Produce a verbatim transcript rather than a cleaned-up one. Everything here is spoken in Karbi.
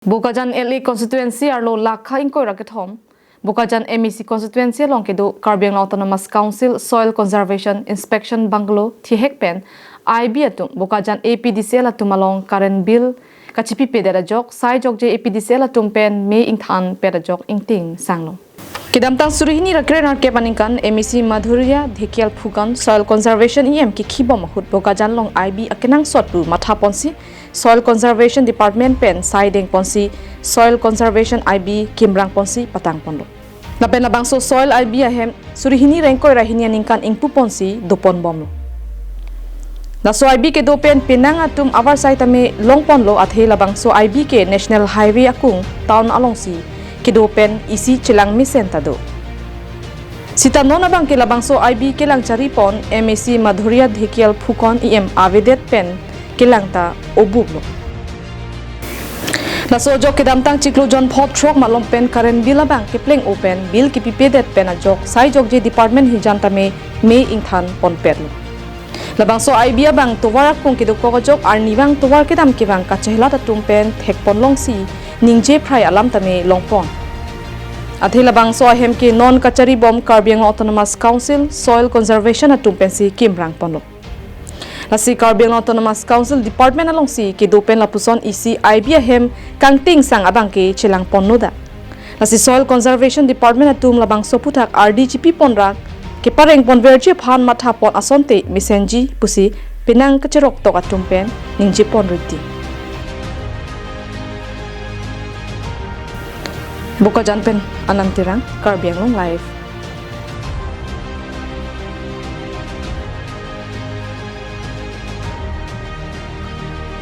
Bokajan L A constituency arlo lakha ingkoi ra kethom, Bokajan M A C constituency along kedo Karbi Anglong Autonomous Council Soil Conservation Inspection Bungalow thihek pen I B atum Bokajan A P D C L atum along current bill kachipipedet ajok, sai jokje A P D C L atum pen me ingthanpet ajok ingting sanglo. Kedamtang suri hini ra kre-nerkep aningkan M A C Madhurya Dhekial Phukan Soil Conservation E M kekhibom ahut Bokajan along I B akenangsot pu mathaponsi Soil Conservation Department pen sai dengponsi Soil Conservation I B kimrangponsi patangponlo. Lapen labangso Soil I B ahem suri hini ra ingkoi ra hini aningkan ingpuponsi doponbomlo. Laso I B kedo pen penang atum avarsai tame longponlo, athe labangso I B ke National Highway akung town alongsi kedo pen isi chelang mesen ta do. Sita non abang ke labangso I B kelang charipon M A C Madhurya Dhekial Phukan E M avedet pen kelang ta obuklo. Laso ajok kedamtang chiklo jon phot throk malom pen current bill abang kepleng-o pen bill kipipedet pen ajok sai jokje department hijan tame me ingthanponpetlo. Labangso I B abang tovar akung kedokok ajok arnivang tovar kedam kevang kachelat atum pen thekponlongsi ningje phrai alam tame longpon. Athe labangso ahem ke non kacharibom Karbi Anglong Autonomous Council Soil Conservation atum pensi kimrangponlo. Lasi Karbi Anglong Autonomous Council Department alongsi kedo pen lapuson isi I B ahem kangting sang abang ke chelangponlo dak. Lasi Soil Conservation Department atum labangso aphuthak ardi chipipon ra keparengponverji aphan mathapon asonte mesenji pusi penang kacheroktok atum pen ningjeponriti. Bokajan pen Anand Terang, Karbi Anglong Live.